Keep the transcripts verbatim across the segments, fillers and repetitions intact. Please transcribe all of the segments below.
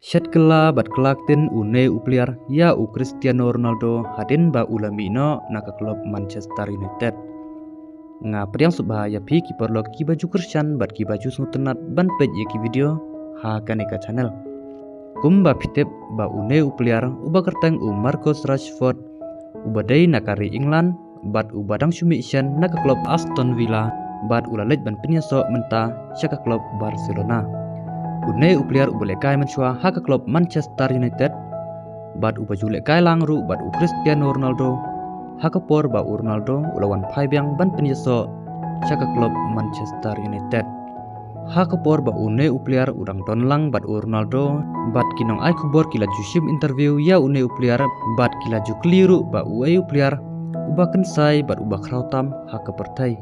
Shet kylla bad kylla ktien une u player ïa u Cristiano Ronaldo hadien ba u la mih noh na ka klub Manchester United. Nga pdiang sngewbha ïa phi ki paralok kiba ju kyrshan bad kiba ju sngewtynnat ban peit ïa ki video ha kane ka channel. Kumba phi tip ba une u player uba kyrteng u Marcus Rashford, uba dei na ka ri England bad uba dang shu mih shen na ka klub Aston Villa, bad u la leit ban pynïasoh mynta sha ka klub Barcelona. Une u player uba lehkai mynshuwa ha ka klub Manchester United, bad uba ju lehkai lang ruh bad u Cristiano Ronaldo ha ka por ba u Ronaldo u la wan phai biang ban pynïasoh sha ka klub Manchester United. Ha ka por ba une u player u dang don lang bad u Ronaldo, bad ki nongai khubor ki la ju shim interview ïa une u player, bad ki la ju kylli ruh ba uei u player uba kynsai bad uba khraw tam ha ka pyrthei.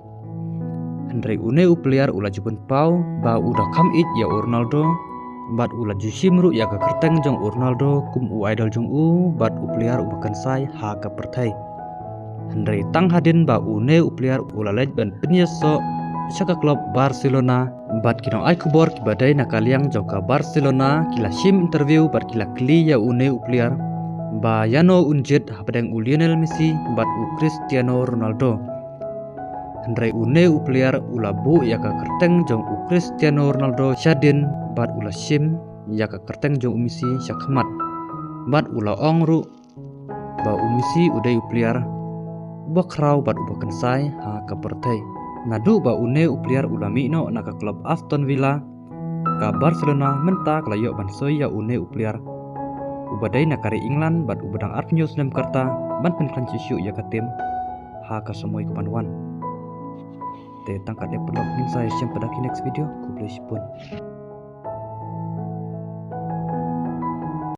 Hynrei une u player u la ju pynpaw ba u da kham ïeit ïa u Ronaldo, bad u la ju shim ruh ïa ka kyrteng jong u Ronaldo kum u idol jong u bad u player uba kynsai ha ka pyrthei. Hynrei tang hadien ba une u player u la leit ban pynïasoh sha ka klub Barcelona, bad ki nongai khubor kiba dei na ka liang jong ka Barcelona ki la shim interview bad ki la kylli ïa une u player ba ïano un jied hapdeng u Lionel Messi bad u Cristiano Ronaldo. Hynrei une u player u la buh ïa ka kyrteng jong u Cristiano Ronaldo shadien bad u la shim ïa ka kyrteng jong u Messi sha khmat, bad u la ong ruh ba u Messi u dei u player uba khraw bad uba kynsai ha ka pyrthei. Naduh ba une u player u la mih noh na ka klub Aston Villa, ka Barcelona mynta ka la ïoh ban soi ïa une u player uba dei na ka ri England bad uba dang arphew snem ka rta ban pynkhlaiñ shuh shuh ïa ka team ha ka samoi ka ban wan. Te tang katne paralok, ngin sa ïashem pat ha ki next video. Khublei shibun.